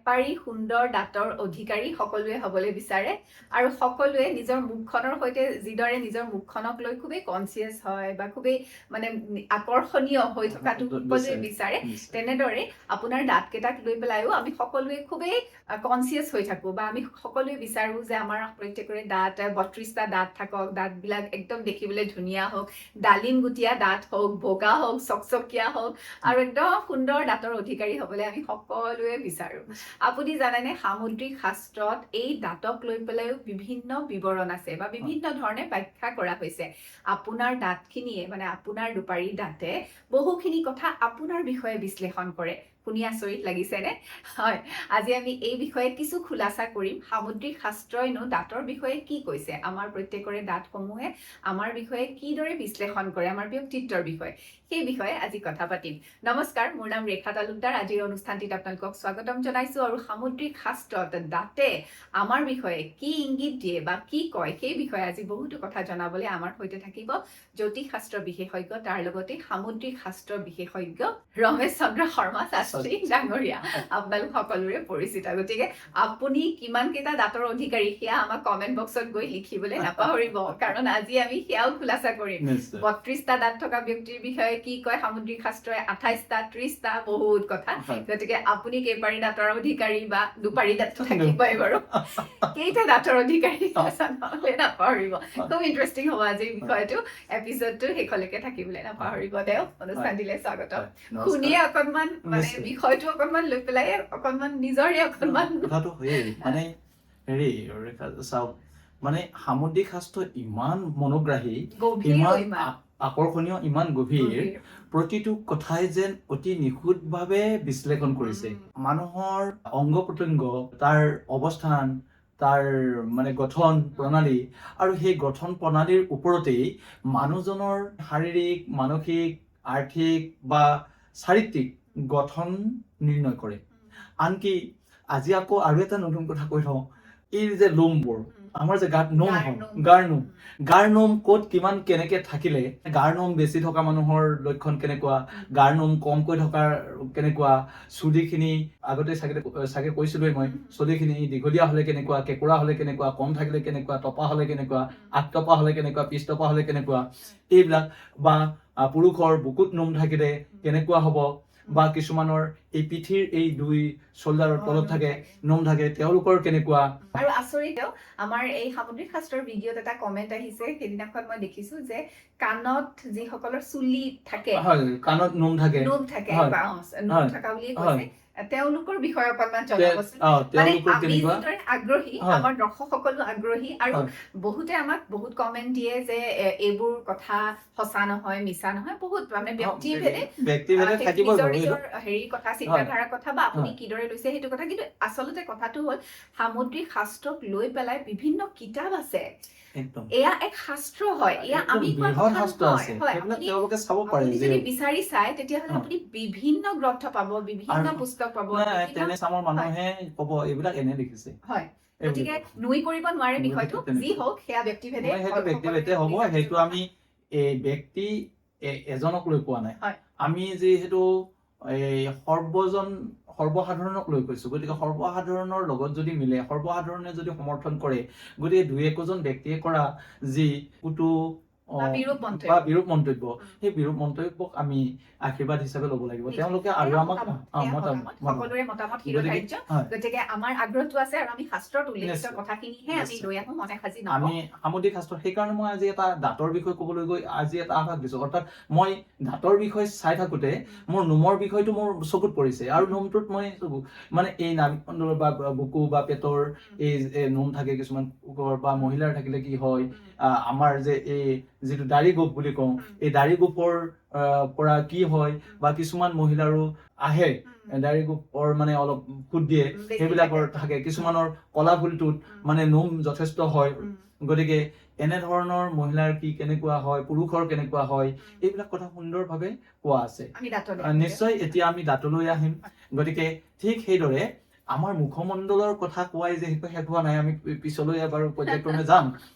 এপাৰি সুন্দৰ দাঁতৰ অধিকাৰী সকলোৱে হ'বলৈ বিচাৰে আৰু সকলোৱে নিজৰ মুখখনৰ সৈতে যিদৰে নিজৰ মুখখনক লৈ খুবেই কনচিয়াছ হয় বা খুবেই মানে আকৰ্ষণীয় হৈ থকাটো সকলোৱে বিচাৰে, তেনেদৰে আপোনাৰ দাঁতকেইটাক লৈ পেলাইও আমি সকলোৱে খুবেই কনচিয়াছ হৈ থাকোঁ বা আমি সকলোৱে বিচাৰোঁ যে আমাৰ প্ৰত্যেকৰে দাঁত 32টা দাঁত থাকক, দাঁতবিলাক একদম দেখিবলৈ ধুনীয়া হওক, ডালিম গুটীয়া দাঁত হওক, বগা হওক, চকচকীয়া হওক আৰু একদম সুন্দৰ দাঁতৰ অধিকাৰী হ'বলৈ আমি সকলোৱে বিচাৰোঁ। আপুনি জানেনে, সামুদ্ৰিক শাস্ত্ৰত এই দাঁতক লৈ পেলাইও বিভিন্ন বিৱৰণ আছে বা বিভিন্ন ধৰণে ব্যাখ্যা কৰা হৈছে। আপোনাৰ দাঁতখিনিয়ে, মানে আপোনাৰ দুপাৰি দাঁতে বহুখিনি কথা আপোনাৰ বিষয়ে বিশ্লেষণ কৰে। শুনি আচৰিত লাগিছেনে? হয়, আজি আমি এই বিষয়ে কিছু খোলাচা কৰিম। সামুদ্ৰিক শাস্ত্ৰইনো দাঁতৰ বিষয়ে কি কৈছে, আমাৰ প্ৰত্যেকৰে দাঁতসমূহে আমাৰ বিষয়ে কিদৰে বিশ্লেষণ কৰে, আমাৰ ব্যক্তিত্বৰ বিষয়ে, সেই বিষয়ে আজি কথা পাতিম। নমস্কাৰ, মোৰ নাম ৰেখা তালুকদাৰ। আজিৰ অনুষ্ঠানটিত আপোনালোকক স্বাগতম জনাইছো আৰু সামুদ্ৰিক শাস্ত্ৰত দাঁতে আমাৰ বিষয়ে কি ইংগিত দিয়ে বা কি কয়, সেই বিষয়ে আজি বহুতো কথা জনাবলৈ আমাৰ সৈতে থাকিব জ্যোতিষ শাস্ত্ৰ বিশেষজ্ঞ, তাৰ লগতে সামুদ্ৰিক শাস্ত্ৰ বিশেষজ্ঞ ৰমেশ চন্দ্ৰ শৰ্মা শাস্ত্ৰী ডাঙৰীয়া, আপোনালোক সকলোৰে পৰিচিত। গতিকে আপুনি কিমান কেইটা দাঁতৰ অধিকাৰী, সেয়া আমাক কমেণ্ট বক্সত গৈ লিখিবলৈ নাপাহৰিব, কাৰণ আজি আমি সেয়াও খোলাচা কৰিম। 32টা দাঁত থকা ব্যক্তিৰ বিষয়ে কি কয় সামুদ্ৰিক শাস্ত্ৰই, 28টা, 30টা, বহুত কথা। গতিকে আপুনি কেইপাৰি দাঁতৰ অধিকাৰী বা দুপাৰি দাঁতটো থাকিবই বাৰু, কেইটা দাঁতৰ অধিকাৰী জনাবলৈ নাপাহৰিব। খুব ইণ্টাৰেষ্টিং হ'ব আজিৰ বিষয়টো। এপিছডটো শেষলৈকে থাকিবলৈ নাপাহৰিব। দেও, অনুষ্ঠানটিলৈ স্বাগতম। শুনিয়ে অকনমান মানে বিষয়টো অকনমান লৈ পেলাই অকনমান নিজৰে অকনমান কথাটো হয়েই, মানে হেৰি ৰেখা, চাওক, মানে সামুদ্ৰিক শাস্ত্ৰ ইমান মনোগ্ৰাহী, গভীৰ, ইমান ইমান আকৰ্ষণীয়, ইমান গভীৰ, গভীৰ। প্ৰতিটো কথাই যেন অতি নিখুঁতভাৱে বিশ্লেষণ কৰিছে। মানুহৰ অংগ প্ৰত্যংগ, তাৰ অৱস্থান, তাৰ মানে গঠন প্ৰণালী আৰু সেই গঠন প্ৰণালীৰ ওপৰতেই মানুহজনৰ শাৰীৰিক, মানসিক, আৰ্থিক বা চাৰিত্ৰিক গঠন নিৰ্ণয় কৰে। আনকি আজি আকৌ আৰু এটা নতুন কথা কৈ থওঁ, এই যে লোমবোৰ, আমাৰ যে গাত নোম গাৰ হয়, নোম। গাৰ নোম, গাৰ নোম ক'ত কিমান কেনেকে থাকিলে, গাৰ নোম বেছি থকা মানুহৰ লক্ষণ কেনেকুৱা, গাৰ নোম কমকৈ থকাৰ কেনেকুৱা, চুলিখিনি আগতে চাগে চাগে কৈছিলোৱে মই, চুলিখিনি দীঘলীয়া হ'লে কেনেকুৱা, কেঁকুৰা হ'লে কেনেকুৱা, কম থাকিলে কেনেকুৱা, টপা হ'লে কেনেকুৱা, আগটপা হ'লে কেনেকুৱা, পিছটপা হ'লে কেনেকুৱা, এইবিলাক বা পুৰুষৰ বুকুত নোম থাকিলে কেনেকুৱা হ'ব, বা কিছুমানৰ এই পিঠিৰ এই দুই চল্ডাৰৰ তলত থাকে, নোম থাকে, তেওঁলোকৰ কেনেকুৱা। আৰু আচৰিত, আমাৰ এই সামুদ্ৰিক শাস্ত্ৰৰ ভিডিঅ'ত এটা কমেণ্ট আহিছে সেইদিনাখন, মই দেখিছো যে কাণত যিসকলৰ চুলি থাকে, হয়, কাণত নোম থাকে, নোম থাকে বা নোম থকা বুলিয়ে কৈছে, তেওঁলোকৰ বিষয়ে অকনমান জনাবচোন। মানে তেওঁলোকৰ আমি কেনেকুৱা যিদৰে আগ্ৰহী, আমাৰ দৰ্শকসকলো আগ্ৰহী আৰু বহুতে আমাক বহুত কমেণ্ট দিয়ে যে এইবোৰ কথা সঁচা নহয়, মিছা নহয়, বহুত মানে ব্যক্তিভেদে ব্যক্তিভেদে সেই থাকিবই নিজৰ বাৰু এইটো। নিজৰ হেৰি কথা, চিন্তাধাৰাৰ কথা বা আপুনি কিদৰে লৈছে সেইটো কথা। কিন্তু আচলতে কথাটো হ'ল, সামুদ্ৰিক শাস্ত্ৰক লৈ পেলাই বিভিন্ন কিতাপ আছে। এয়া এক শাস্ত্ৰ হয়, এয়া একদম আমি কোৱা বৃহৎ কথা শাস্ত্ৰ নহয়। আছে। সেইবিলাক আপুনি তেওঁলোকে চাব পাৰে আপুনি যে যদি বিচাৰি চাই, তেতিয়াহ'লে আপুনি বিভিন্ন গ্ৰন্থ পাব, বিভিন্ন পুস্তক পাব, নাই, বিভিন্ন তেনে চামৰ মানুহে ক'ব এইবিলাক এনে লিখিছে। এইবিলাক। গতিকে নুই কৰিব নোৱাৰে নুই বিষয়টো। তেনেকুৱা। যি হওক, সেয়া ব্যক্তিভেদে মই সেইটো ব্যক্তিভেদে হ'ব, সকলোৰে সেইটো আমি এই ব্যক্তি এজনক লৈ কোৱা নাই। আমি যিহেতু এই সৰ্বসাধাৰণক লৈ কৈছো, গতিকে সৰ্বসাধাৰণৰ লগত যদি মিলে, সৰ্বসাধাৰণে যদি সমৰ্থন কৰে, গতিকে দুই একোজন ব্যক্তিয়ে কৰা যি কুটু বা বিৰূপ মন্তব্য। বা বিৰূপ মন্তব্য, সেই বিৰূপ মন্তব্যক আমি আশীৰ্বাদ হিচাপে ল'ব লাগিব। তেওঁলোকে আৰু সেয়া আমাক মতামত, সেয়া মতামত, মতামত, মতামত। সকলোৰে মতামত গতিকে শিৰোধাৰ্য। গতিকে আমাৰ আগ্ৰহটো আছে আৰু আমি শাস্ত্ৰত উল্লেখিত কথাখিনিহে আমি লৈ আহো, মনে সাজি নকওঁ। আমি সামুদ্ৰিক শাস্ত্ৰ, সেইকাৰণে মই আজি এটা দাঁতৰ বিষয়ে ক'বলৈ গৈ আজি এটা আভাস দিছো। অৰ্থাৎ মই দাঁতৰ বিষয়ে চাই থাকোঁতে মোৰ নোমৰ বিষয়টো মোৰ চকুত পৰিছে আৰু নোমটোত মই মানে এই নাভিমণ্ডলৰ বা বুকু বা পেটৰ এই যে নোম থাকে কিছুমান কুকুৰৰ বা মহিলাৰ থাকিলে কি হয়, আমাৰ যে এই যিটো দাড়ি গোপ বুলি কওঁ, এই দাড়ি গোপৰ পৰা কি হয়, বা কিছুমান মহিলাৰো আহে দাড়ি গোপৰ মানে অলপ ফুট দিয়ে, বেছি সেইবিলাকৰ থাকে। থাকে, কিছুমানৰ কলা ফুলটোত মানে নোম যথেষ্ট হয়। গতিকে এনেধৰণৰ মহিলাৰ কি কেনেকুৱা হয়, পুৰুষৰ কেনেকুৱা হয়, এইবিলাক কথা সুন্দৰভাৱে কোৱা আছে। আমি দাঁতলৈ আহিম। নিশ্চয়, এতিয়া আমি দাঁতলৈ আহিম। গতিকে ঠিক সেইদৰে আমাৰ মুখমণ্ডলৰ কথা কোৱাই যে সেইটো শেষ হোৱা নাই, আমি পিছলৈ এবাৰ পৰ্যায়ক্ৰমে যাম।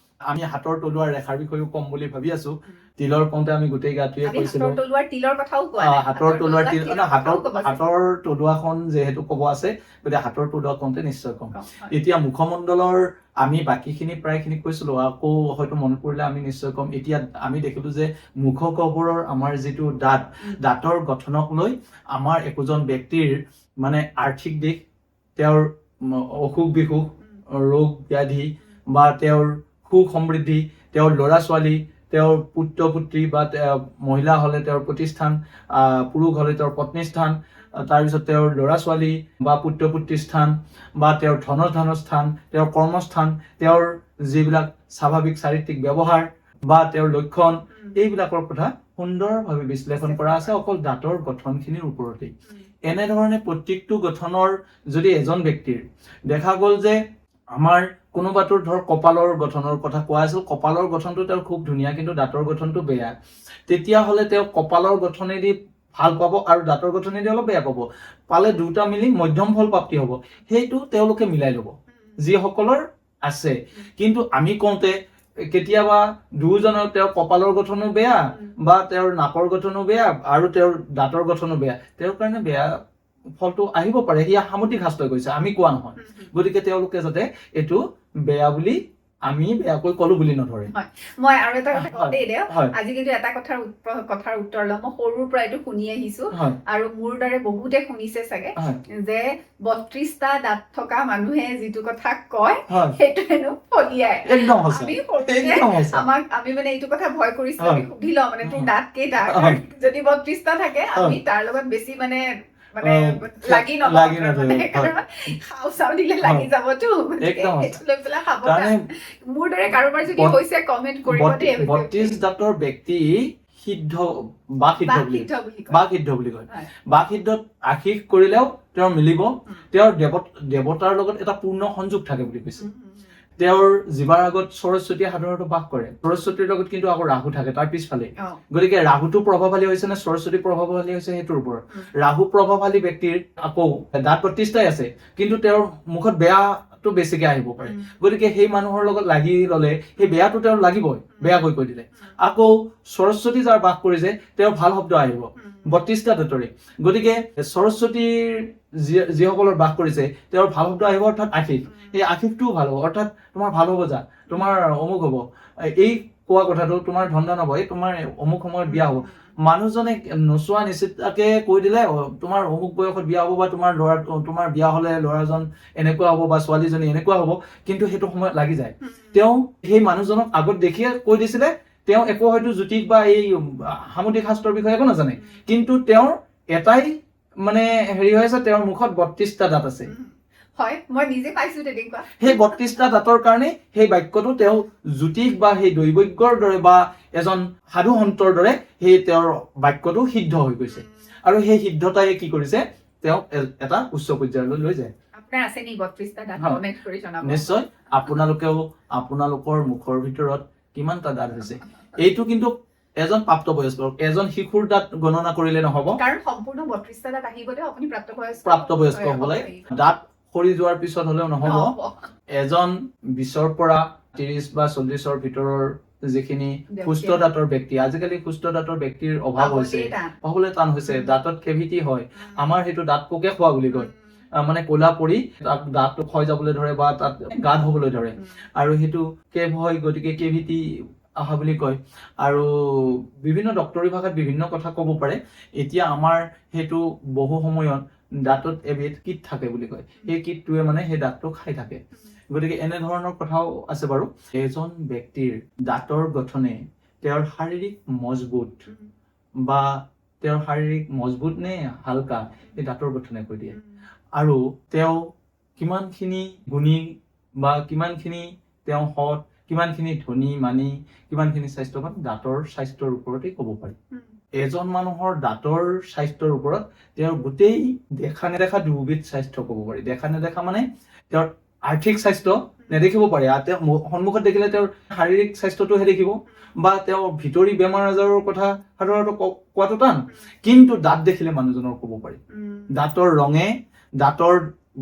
আমি হাতৰ তলুৱাৰ ৰেখাৰ বিষয়েও ক'ম বুলি ভাবি আছো। তিলৰ কওঁতে আমি গোটেই গাটোৱে আমি কৈছিলো। হাতৰ তলুৱাৰ তিলৰ কথাও কোৱা নাই। হাতৰ তলুৱাৰ তিল তিলৰ ন, হাতৰ কথাও ক'ব আছে। হাতৰ তলুৱাখন যিহেতু ক'ব আছে, গতিকে হাতৰ তলুৱা কওঁতে নিশ্চয় ক'ম। কম, হয়। এতিয়া মুখমণ্ডলৰ আমি বাকীখিনি প্ৰায়খিনি কৈছিলো, আকৌ হয়তো মনত পৰিলে আমি নিশ্চয় ক'ম। এতিয়া আমি দেখিলো যে মুখগহ্বৰৰ আমাৰ যিটো দাঁত, দাঁতৰ গঠনক লৈ আমাৰ একোজন ব্যক্তিৰ মানে আৰ্থিক দিশ, তেওঁৰ অসুখ বিসুখ, ৰোগ ব্যাধি বা তেওঁৰ সুখ সমৃদ্ধি, তেওঁৰ ল'ৰা ছোৱালী, তেওঁৰ পুত্ৰ পুত্ৰী বা মহিলা হ'লে তেওঁৰ প্ৰতিষ্ঠান, পুৰুষ হ'লে তেওঁৰ পত্নীস্থান, তাৰপিছত তেওঁৰ ল'ৰা ছোৱালী বা পুত্ৰ পুত্ৰীৰ স্থান বা তেওঁৰ ধনৰ ধনৰ স্থান, তেওঁৰ কৰ্মস্থান, তেওঁৰ যিবিলাক স্বাভাৱিক চাৰিত্ৰিক ব্যৱহাৰ বা তেওঁৰ লক্ষণ, এইবিলাকৰ কথা সুন্দৰভাৱে বিশ্লেষণ কৰা আছে অকল দাঁতৰ গঠনখিনিৰ ওপৰতেই। এনেধৰণে প্ৰত্যেকটো গঠনৰ যদি এজন ব্যক্তিৰ দেখা গ'ল যে আমাৰ কোনোবাটোৰ ধৰ কপালৰ গঠনৰ কথা কোৱা আছিল, কপালৰ গঠনটো তেওঁৰ খুব ধুনীয়া কিন্তু দাঁতৰ গঠনটো বেয়া, তেতিয়াহ'লে তেওঁ কপালৰ গঠনেদি ভাল পাব আৰু দাঁতৰ গঠনেদি অলপ বেয়া পাব, পালে দুটা মিলি মধ্যম ফল প্ৰাপ্তি হ'ব, সেইটো তেওঁলোকে মিলাই ল'ব যিসকলৰ আছে। কিন্তু আমি কওঁতে কেতিয়াবা দুয়োজনৰ তেওঁৰ কপালৰ গঠনো বেয়া বা তেওঁৰ নাকৰ গঠনো বেয়া আৰু তেওঁৰ দাঁতৰ গঠনো বেয়া, তেওঁৰ কাৰণে বেয়া ফলটো আহিব পাৰে। সেয়া সামুদ্ৰিক শাস্ত্ৰই কৈছে, আমি কোৱা নহয়। গতিকে তেওঁলোকে যাতে এইটো বেয়া বুলি আমি বেয়াকৈ ক'লো বুলি নধৰে। মই আৰু এটা কথা কওঁ দেই দেও, হয়। আজি কিন্তু এটা কথাৰ উত্তৰ লওঁ। মই সৰুৰ পৰা এইটো শুনি আহিছো আৰু মোৰ দৰে বহুতে শুনিছে চাগে যে 32টা দাঁত থকা মানুহে যিটো কথা কয় সেইটো হেনো ফলিয়াই। একদম সঁচা। আমি সৰুতে একদম সঁচা। আমি মানে এইটো কথা ভয় কৰিছিলো, আমি সুধি লওঁ মানে তোৰ দাঁত কেইটা, যদি 32টা থাকে আমি তাৰ লগত বেছি মানে মানে লাগি নলওঁ, লাগি নধৰে, মানে হয়। কাৰণ খাওঁ চাওঁ দিলে লাগি যাবতো, গতিকে একদম সঁচা। সেইটো লৈ পেলাই সাৱধান। তাৰমানে মোৰ দৰে কাৰোবাৰ যদি হৈছে কমেণ্ট কৰিব দেই। 32 দাঁতৰ ব্যক্তি সিদ্ধ বা সিদ্ধ বুলি সিদ্ধ বুলি কয়। বা সিদ্ধ বুলি কয়। হয়। বা সিদ্ধত আশীষ কৰিলেও তেওঁৰ মিলিব, তেওঁৰ দেৱতাৰ লগত এটা পূৰ্ণ সংযোগ থাকে বুলি কৈছে। তেওঁৰ জিভাৰ আগত সৰস্বতীয়ে সাধাৰণতে বাস কৰে, সৰস্বতীৰ লগত কিন্তু আকৌ ৰাহু থাকে তাৰ পিছফালে। গতিকে ৰাহুটো প্ৰভাৱশালী হৈছে নে সৰস্বতী প্ৰভাৱশালী হৈছে সেইটোৰ ওপৰত। ৰাহু প্ৰভাৱশালী ব্যক্তিৰ আকৌ দাঁত 32টাই আছে কিন্তু তেওঁৰ মুখত বেয়াটো বেছিকে আহিব পাৰে, গতিকে সেই মানুহৰ লগত লাগি ললে সেই বেয়াটো তেওঁৰ লাগিবই, বেয়াকৈ কৈ দিলে। আকৌ সৰস্বতী যাৰ বাস কৰিছে তেওঁৰ ভাল শব্দ আহিব 32টা দাঁতৰে। গতিকে সৰস্বতীৰ যিসকলৰ বাস কৰিছে তেওঁৰ ভাল শব্দ আহিব, অৰ্থাৎ আশীষ, সেই আশীষটোও ভাল হ'ব, অৰ্থাৎ তোমাৰ ভাল হ'ব, যা তোমাৰ অমুক হ'ব, এই কোৱা কথাটো তোমাৰ ধন ধান হ'ব, এই তোমাৰ অমুক সময়ত বিয়া হ'ব। মানুহজনে নোচোৱা নিচিন্তাকে কৈ দিলে তোমাৰ অমুক বয়সত বিয়া হ'ব বা তোমাৰ ল'ৰা, তোমাৰ বিয়া হ'লে ল'ৰাজন এনেকুৱা হ'ব বা ছোৱালীজনী এনেকুৱা হ'ব, কিন্তু সেইটো সময়ত লাগি যায়। তেওঁ সেই মানুহজনক আগত দেখিয়ে কৈ দিছিলে, তেওঁ একো হয়তো জ্যোতিষ বা এই সামুদ্ৰিক শাস্ত্ৰৰ বিষয়ে একো নাজানে, কিন্তু তেওঁৰ এটাই মানে হেৰি হৈ আছে, তেওঁৰ মুখত 32টা দাঁত আছে। হয়, মই নিজে পাইছো তেনেকুৱা। সেই 32টা দাঁতৰ কাৰণে সেই বাক্যটো তেওঁ জ্যোতিষ বা সেই দৈৱজ্ঞৰ দৰে বা এজন সাধু সন্তৰ দৰে সেই তেওঁৰ বাক্যটো সিদ্ধ হৈ গৈছে। আৰু সেই সিদ্ধতাই কি কৰিছে, তেওঁক এটা উচ্চ পৰ্যায়লৈ লৈ যায়। আপোনাৰ আছে নি 32টা দাঁত? হয়। কমেণ্ট কৰি জনাব। নিশ্চয়। আপোনালোকেও আপোনালোকৰ মুখৰ ভিতৰত কিমানটা দাঁত হৈছে, এইটো কিন্তু এজন প্ৰাপ্তবয়স্ক, এজন শিশুৰ দাঁত গণনা কৰিলে নহ'ব, কাৰণ সম্পূৰ্ণ 32টা দাঁত আহি গ'লেও আপুনি প্ৰাপ্তবয়স্ক প্ৰাপ্তবয়স্ক হ'বলৈ দাঁত সৰি যোৱাৰ পিছত হ'লেও নহ'ব। এজন 20ৰ পৰা 30 বা 40ৰ ভিতৰৰ যিখিনি সুস্থ দাঁতৰ ব্যক্তি, আজিকালি সুস্থ দাঁতৰ ব্যক্তিৰ অভাৱ হৈছে, পাবলৈ টান হৈছে, দাঁতত কেভিটি হয়, আমাৰ সেইটো দাঁত পোকে খোৱা বুলি কয়, মানে ক'লা পৰি তাত দাঁতটো ক্ষয় যাবলৈ ধৰে বা তাত গাঁত হ'বলৈ ধৰে আৰু সেইটো কেভ হয়, গতিকে কেভিটি অহা বুলি কয়। আৰু বিভিন্ন ডক্তৰী ভাষাত বিভিন্ন কথা ক'ব পাৰে। এতিয়া আমাৰ সেইটো বহু সময়ত দাঁতত এবিধ কীট থাকে বুলি কয়, সেই কীটটোৱে মানে সেই দাঁতটো খাই থাকে, গতিকে এনেধৰণৰ কথাও আছে। বাৰু এজন ব্যক্তিৰ দাঁতৰ গঠনে তেওঁৰ শাৰীৰিক মজবুত বা তেওঁৰ শাৰীৰিক মজবুত নে হালকা, সেই দাঁতৰ গঠনে কৈ দিয়ে। আৰু তেওঁ কিমানখিনি গুণী বা কিমানখিনি তেওঁ সৎ, কিমানখিনি ধনী মানি, কিমানখিনি স্বাস্থ্যৱান, দাঁতৰ স্বাস্থ্যৰ ওপৰতেই ক'ব পাৰি। এজন মানুহৰ দাঁতৰ স্বাস্থ্যৰ ওপৰত তেওঁৰ গোটেই দেখা নেদেখা দুবিধ স্বাস্থ্য ক'ব পাৰি। দেখা নেদেখা মানে তেওঁৰ আৰ্থিক স্বাস্থ্য নেদেখিব পাৰে, তেওঁ সন্মুখত দেখিলে তেওঁৰ শাৰীৰিক স্বাস্থ্যটোহে দেখিব, বা তেওঁৰ ভিতৰি বেমাৰ আজাৰৰ কথা সাধাৰণতে কোৱাটো টান, কিন্তু দাঁত দেখিলে মানুহজনৰ ক'ব পাৰি। দাঁতৰ ৰঙে, দাঁতৰ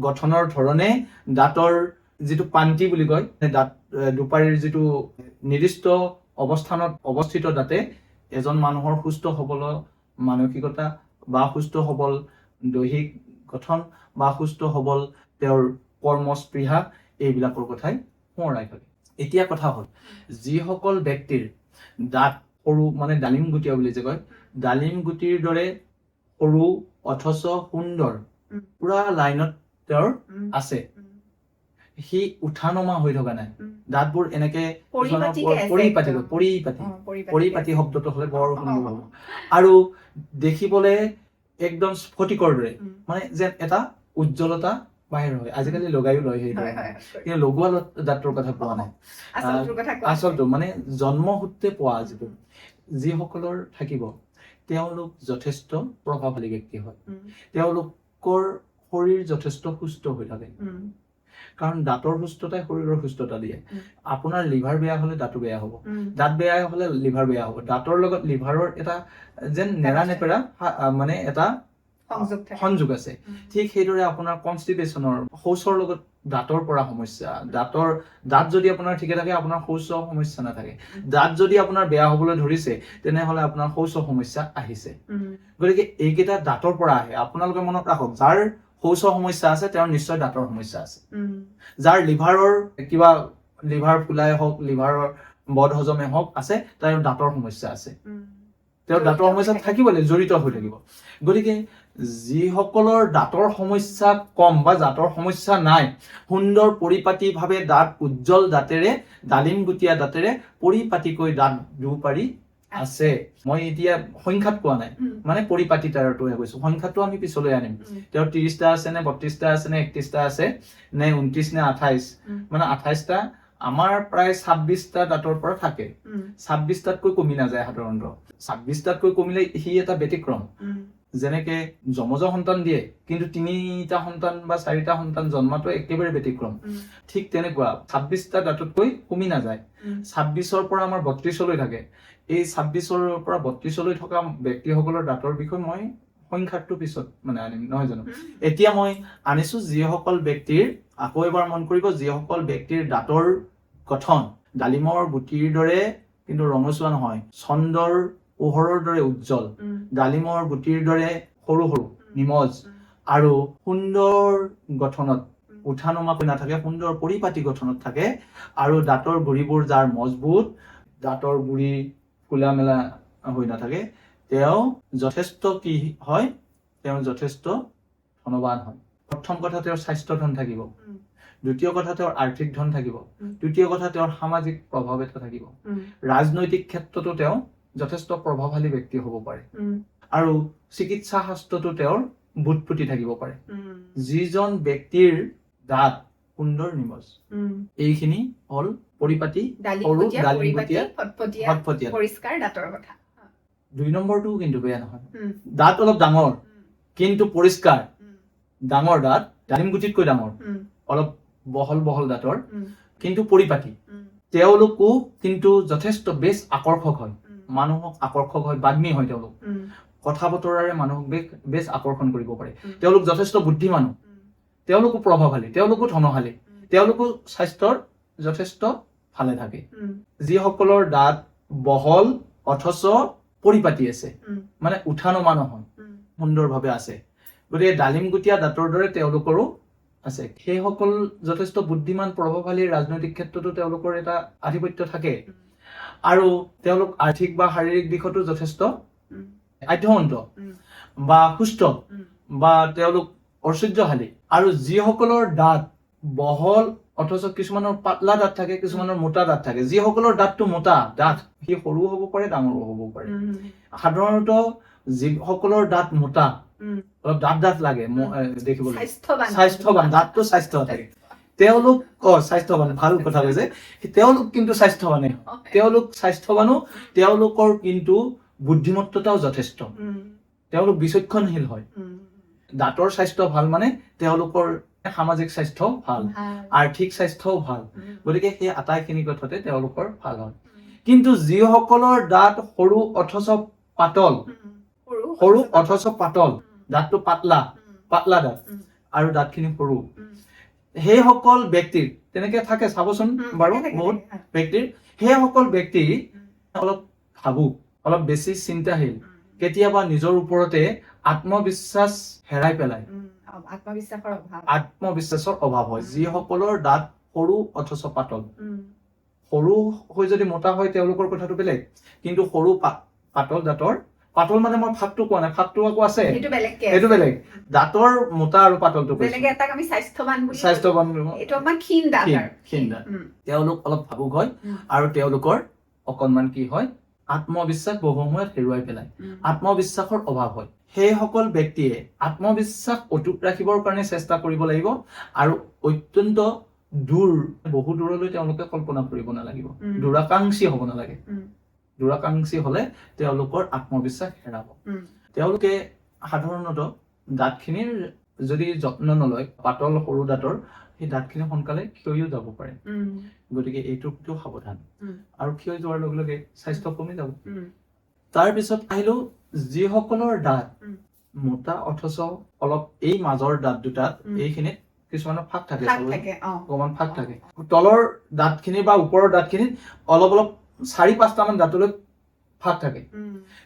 গঠনৰ ধৰণে, দাঁতৰ যিটো পান্তি বুলি কয়, দাঁত দুপাৰীৰ যিটো নিৰ্দিষ্ট অৱস্থানত অৱস্থিত দাঁতে এজন মানুহৰ সুস্থ সবল মানসিকতা বা সুস্থ সবল দৈহিক গঠন বা সুস্থ সবল তেওঁৰ কৰ্মস্পৃহা এইবিলাকৰ কথাই সোঁৱৰাই থাকে। এতিয়া কথা হ'ল, যিসকল ব্যক্তিৰ দাঁত সৰু, মানে ডালিম গুটীয়া বুলি যে কয়, ডালিম গুটিৰ দৰে সৰু অথচ সুন্দৰ, পুৰা লাইনত তেওঁৰ আছে, সি উঠা নমা হৈ থকা নাই, দাঁতবোৰ এনেকে পৰিপাটিকে আছে পৰিপাটি, একদম। পৰিপাটি, পৰিপাটিকে পৰিপাটি আছে। শব্দটো হ'লে বৰ সুন্দৰ হ'ব। আৰু দেখিবলে একদম স্ফটিকৰ দৰে, মানে যেন এটা উজ্জ্বলতা বাহিৰ হয়। আজিকালি লগাইও লয় সেইটো, হয়, হয়, হয়। কিন্তু লগোৱা দাঁতৰ কথা কোৱা নাই, আচলটোৰ কথা কোৱা। আচলটো মানে জন্মসূত্ৰে পোৱা যিটো, যিসকলৰ থাকিব তেওঁলোক যথেষ্ট প্ৰভাৱশালী ব্যক্তি হয়। তেওঁলোকৰ শৰীৰ যথেষ্ট সুস্থ হৈ থাকে, কাৰণ দাঁতৰ সুস্থতাই শৰীৰৰ সুস্থতা দিয়ে। আপোনাৰ লিভাৰ বেয়া হ'লে দাঁতো বেয়া হ'ব, দাঁত বেয়া হ'লে লিভাৰ বেয়া হ'ব। দাঁতৰ লগত লিভাৰৰ এটা যেন নেৰা নেপেৰা মানে এটা সংযোগ থাকে। সংযোগ আছে। ঠিক সেইদৰে আপোনাৰ কনষ্টিপেশ্যনৰ, শৌচৰ লগত দাঁতৰ পৰা সমস্যা, দাঁত যদি আপোনাৰ ঠিকে থাকে আপোনাৰ শৌচ সমস্যা নাথাকে। দাঁত যদি আপোনাৰ বেয়া হ'বলৈ ধৰিছে তেনেহ'লে আপোনাৰ শৌচ সমস্যা আহিছে। গতিকে এইকেইটা দাঁতৰ পৰা আহে। আপোনালোকে মনত ৰাখক, যাৰ শৌচ সমস্যা আছে তেওঁৰ নিশ্চয় দাঁতৰ সমস্যা আছে। যাৰ লিভাৰৰ কিবা, লিভাৰ ফুলাই হওক, লিভাৰৰ বদ হজমে হওক আছে, তেওঁৰ দাঁতৰ সমস্যা আছে। তেওঁৰ দাঁতৰ জড়িত হৈ সমস্যা থাকে। থাকিব লাগিব, জড়িত হৈ থাকিব। গতিকে যিসকলৰ দাঁতৰ সমস্যা কম বা দাঁতৰ সমস্যা নাই, সুন্দৰ পৰিপাটিভাৱে দাঁত, উজ্জ্বল দাঁতেৰে, ডালিম গুটীয়া দাঁতেৰে পৰিপাটিকৈ দাঁত দুপাৰি আছে। মই এতিয়া সংখ্যাত কোৱা নাই, মানে পৰিপাটিতাৰটোহে কৈছো, সংখ্যাটো আমি পিছলৈ আনিম। তেওঁৰ 30টা আছে নে 32টা আছে নে 31টা আছে নে 29 নে 28, মানে 28টা, আমাৰ প্ৰায় 26টা দাঁতৰ পৰা থাকে। 26টাতকৈ কমি নাযায় সাধাৰণতে। 26টাতকৈ কমিলে সি এটা ব্যতিক্ৰম। যেনেকে যমজ সন্তান দিয়ে, কিন্তু 3টা সন্তান বা 4টা সন্তান জন্মাটো একেবাৰে ব্যতিক্ৰম। ঠিক তেনেকুৱা 26টা দাঁততকৈ কমি নাযায়। 26ৰ পৰা আমাৰ 32লৈ থাকে। এই 26ৰ পৰা 32লৈ থকা ব্যক্তিসকলৰ দাঁতৰ বিষয়ে মই সংখ্যাটো পিছত মানে আনিম, নহয় জানো? এতিয়া মই আনিছো যিসকল ব্যক্তিৰ, আকৌ এবাৰ মন কৰিব, যিসকল ব্যক্তিৰ দাঁতৰ গঠন ডালিমৰ গুটিৰ দৰে কিন্তু ৰঙচুৱা নহয়, চন্দ্ৰৰ পোহৰৰ দৰে উজ্জ্বল, ডালিমৰ গুটিৰ দৰে সৰু সৰু নিমজ আৰু সুন্দৰ গঠনত, উঠা নমাকৈ নাথাকে, সুন্দৰ পৰিপাটি গঠনত থাকে, আৰু দাঁতৰ গুৰিবোৰ যাৰ মজবুত, দাঁতৰ গুৰি ফুলা মেলা হৈ নাথাকে, তেওঁ যথেষ্ট কি হয়, তেওঁ যথেষ্ট ধনবান হয়। প্ৰথম কথা তেওঁৰ স্বাস্থ্য ধন থাকিব, দ্বিতীয় কথা তেওঁৰ আৰ্থিক ধন থাকিব, তৃতীয় কথা তেওঁৰ সামাজিক প্ৰভাৱ এটা থাকিব, ৰাজনৈতিক ক্ষেত্ৰতো তেওঁ যথেষ্ট প্ৰভাৱশালী ব্যক্তি হ'ব পাৰে, আৰু চিকিৎসা শাস্ত্ৰতো তেওঁৰ বুটফুটি থাকিব পাৰে। যিজন ব্যক্তিৰ দাঁত সুন্দৰ নিমজ, এইখিনি হ'ল পৰিপাটি, সৰু ডালিমগুটীয়া, পৰিপাটি, ডালিমগুটীয়া, ফটফটীয়া, ফটফটীয়া। পৰিষ্কাৰ দাঁতৰ কথা। 2 নম্বৰটোও কিন্তু বেয়া নহয়। দাঁত অলপ ডাঙৰ কিন্তু পৰিষ্কাৰ, ডাঙৰ দাঁত, ডালিম গুটিতকৈ ডাঙৰ, অলপ বহল বহল দাঁতৰ, কিন্তু পৰিপাটি, তেওঁলোকো কিন্তু যথেষ্ট বেছ আকৰ্ষক হয়, মানুহক আকৰ্ষক হয়, বাগ্মী হয় তেওঁলোক, কথা বতৰাৰে মানুহক বেছ আকৰ্ষণ কৰিব পাৰে। তেওঁলোক যথেষ্ট বুদ্ধিমানো, তেওঁলোকো প্ৰভাৱশালী, তেওঁলোকো ধনশালী, তেওঁলোকো স্বাস্থ্যৰ যথেষ্ট ভালে থাকে। যিসকলৰ দাঁত বহল অথচ পৰিপাটি আছে, মানে উঠা নমা নহয়, সুন্দৰভাৱে আছে, গতিকে ডালিমগুটীয়া দাঁতৰ দৰে তেওঁলোকৰো আছে। সেইসকল যথেষ্ট বুদ্ধিমান, প্ৰভাৱশালী, ৰাজনৈতিক ক্ষেত্ৰতো তেওঁলোকৰ এটা আধিপত্য থাকে, আৰু তেওঁলোক আৰ্থিক বা শাৰীৰিক দিশতো যথেষ্ট আঢ্যৱন্ত বা সুস্থ বা তেওঁলোক ঐশ্বৰ্যশালী। আৰু যিসকলৰ দাঁত বহল অথচ কিছুমানৰ পাতলা দাঁত থাকে, কিছুমানৰ মোটা দাঁত থাকে। যিসকলৰ দাঁতটো মোটা দাঁত, সি সৰুও হ'ব পাৰে, ডাঙৰো হ'ব পাৰে। সাধাৰণতে যিসকলৰ দাঁত মোটা, অলপ ডাঠ ডাঠ লাগে দেখিবলৈ, স্বাস্থ্যৱান, স্বাস্থ্যৱান, দাঁতটো স্বাস্থ্য থাকে, তেওঁলোক স্বাস্থ্যৱান, ভাল কথা কৈছে, তেওঁলোক কিন্তু স্বাস্থ্যৱানে, তেওঁলোক স্বাস্থ্যৱানো, তেওঁলোকৰ কিন্তু বুদ্ধিমত্তাও যথেষ্ট, তেওঁলোক বিচক্ষণশীল হয়। দাঁতৰ স্বাস্থ্য ভাল মানে তেওঁলোকৰ সামাজিক স্বাস্থ্যও ভাল, আৰ্থিক স্বাস্থ্যও ভাল, গতিকে সেই আটাইখিনি কথাতে তেওঁলোকৰ ভাল হয়। কিন্তু যিসকলৰ দাঁত সৰু অথচ পাতল, সৰু অথচ পাতল, দাঁতটো পাতলা, পাতলা দাঁত আৰু দাঁতখিনি সৰু, সেইসকল ব্যক্তিৰ তেনেকে থাকে চাবচোন বাৰু, থাকে, থাকে, বহুত থাকে। ব্যক্তিৰ সেইসকল ব্যক্তি অলপ ভাবুক, অলপ বেছি চিন্তাশীল, কেতিয়াবা নিজৰ ওপৰতে আত্মবিশ্বাস হেৰাই পেলায়। আত্মবিশ্বাসৰ অভাৱ। আত্মবিশ্বাসৰ অভাৱ হয়। যিসকলৰ দাঁত সৰু অথচ পাতল, সৰু হৈ যদি মোটা হয় তেওঁলোকৰ কথাটো বেলেগ, কিন্তু সৰু পাতল দাঁতৰ, পাতল মানে মই ফাকটো কোৱা নাই, ফাকটো আকৌ আছে, সেইটো বেলেগকে। সেইটো বেলেগ। দাঁতৰ মোটা আৰু পাতলটো কৈছো। যেনেকে এটাক আমি স্বাস্থ্যৱান বুলি, স্বাস্থ্যৱান, এইটো অকমান ক্ষীণ দাঁত ক্ষীণ, আৰু। ক্ষীণ দাঁত। তেওঁলোক অলপ ভাবুক হয় আৰু তেওঁলোকৰ অকণমান কি হয়, আত্মবিশ্বাস বহু সময়ত হেৰুৱাই পেলায়, আত্মবিশ্বাসৰ অভাৱ হয়। সেইসকল ব্যক্তিয়ে আত্মবিশ্বাস অটুট ৰাখিবৰ কাৰণে চেষ্টা কৰিব লাগিব আৰু অত্যন্ত দূৰ, বহু দূৰলৈ তেওঁলোকে কল্পনা কৰিব নালাগিব, দূৰাকাংক্ষী হ'ব নালাগে। দূৰাকাংক্ষী হ'লে তেওঁলোকৰ আত্মবিশ্বাস হেৰাব। তেওঁলোকে সাধাৰণতে দাঁতখিনিৰ যদি যত্ন নলয়, পাতল সৰু দাঁতৰ সেই দাঁতখিনি সোনকালে ক্ষয়ো যাব পাৰে। গতিকে এইটোৰ প্ৰতিও সাৱধান। আৰু ক্ষয় যোৱাৰ লগে লগে স্বাস্থ্য কমি যাব। তাৰপিছত আহিলো যিসকলৰ দাঁত মোটা অথচ অলপ এই মাজৰ দাঁত দুটাত এইখিনিত কিছুমানৰ ফাঁক থাকে, ফাঁক চাবচোন। থাকে, অ। অকণমান ফাঁক থাকে। তলৰ দাঁতখিনি বা ওপৰৰ দাঁতখিনিত অলপ অলপ 4-5টামান দাঁতলৈ ফাঁক থাকে।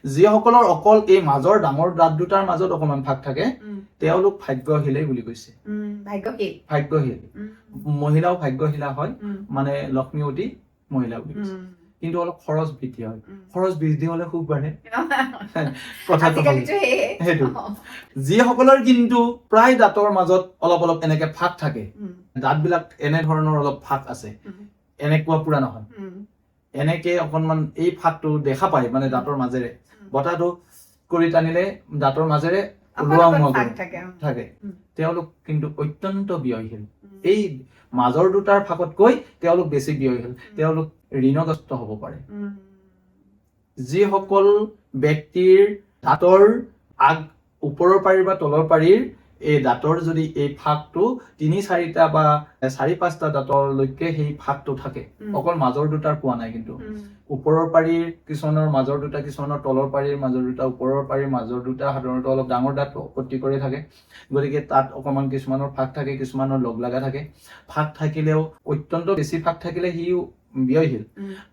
যিসকলৰ অকল এই মাজৰ ডাঙৰ দাঁত দুটাৰ মাজত অকণমান ফাঁক থাকে, তেওঁলোক ভাগ্যশীলেই বুলি কৈছে। ভাগ্যশীল। ভাগ্যশীল। মহিলাও ভাগ্যশীলা হয়, মানে লক্ষ্মীৱতী মহিলা বুলি কৈছে। কিন্তু অলপ খৰচ বৃদ্ধি হয়। খৰচ বৃদ্ধি হলে সুখ বাঢ়ে, কথাটো হ'ল আজিকালিতো সেয়ে। সেইটো। যিসকলৰ কিন্তু প্ৰায় দাঁতৰ মাজত অলপ অলপ এনেকে ফাঁক থাকে, দাঁতবিলাক এনেধৰণৰ অলপ ফাঁক আছে, এনেকুৱা পুৰা নহয়, এনেকে অকণমান এই ফাঁকটো দেখা পায়, মানে দাঁতৰ মাজেৰে বতাহটো কৰি টানিলে দাঁতৰ মাজেৰে অকণ ওলোৱা অকণ সোমোৱা ফাঁক কৰে থাকে, অ। থাকে, তেওঁলোক কিন্তু অত্যন্ত ব্যয়শীল। এই মাজৰ দুটাৰ ফাঁকতকৈ তেওঁলোক বেছি ব্যয়শীল, তেওঁলোক ঋণগ্ৰস্ত হ'ব পাৰে। যিসকল ব্যক্তিৰ দাঁতৰ আগ ওপৰৰ পাৰিৰ বা তলৰ পাৰিৰ এই দাঁতৰ যদি এই ফাঁকটো 3-4টা বা 4-5টা দাঁতৰলৈকে সেই ফাঁকটো থাকে, অকল মাজৰ দুটাৰ পোৱা নাই কিন্তু, ওপৰৰ পাৰিৰ কিছুমানৰ মাজৰ দুটা, কিছুমানৰ তলৰ পাৰিৰ মাজৰ দুটা, ওপৰৰ পাৰিৰ মাজৰ দুটা সাধাৰণতে অলপ ডাঙৰ দাঁত প্ৰত্যেকৰে থাকে, গতিকে তাত অকণমান কিছুমানৰ ফাঁক থাকে, কিছুমানৰ লগ লগা থাকে। ফাঁক থাকিলেও অত্যন্ত বেছি ফাঁক থাকিলে সিও ব্যয়শীল,